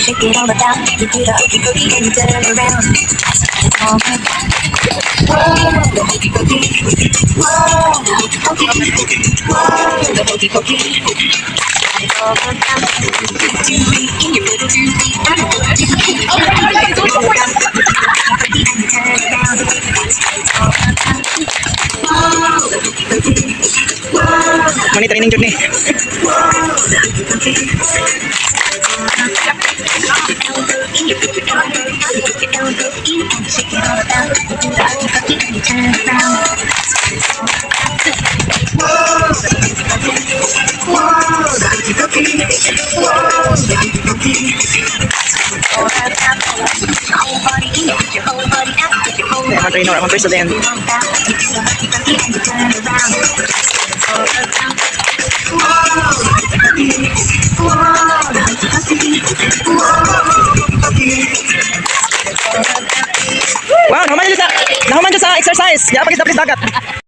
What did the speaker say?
Shake it all about. You do the hokey pokey and you turn around. That's what it's all about. Whoa, the hokey pokey. Whoa, the hokey pokey. Whoa, the hokey pokey. That's what it's all about. 2 feet in your little 2 feet. And you turn around. That's what it's all about. Whoa, the hokey pokey. Whoa, Money training jud ni. Whoa, the hokey pokey. That's what it's all about. Elbow in, you put your elbow out, you put your elbow in, and you shake it all about. You do the hokey pokey and you turn around. That's what it's all about. Whoa, the hokey pokey. Whoa, the hokey pokey. Whoa, the hokey pokey. That's what it's all about. You put your whole body in, you put your whole body out, you put your whole I'm a body trainer, I'm a president. in, all about. You do the hokey pokey and you turn around. That's what it's all about. Whoa, the hokey pokey. Whoa, the hokey pokey. Whoa, the hokey pokey. That's what it's all about. Wow, nahuman jud sa exercise. Giapag sa dagat.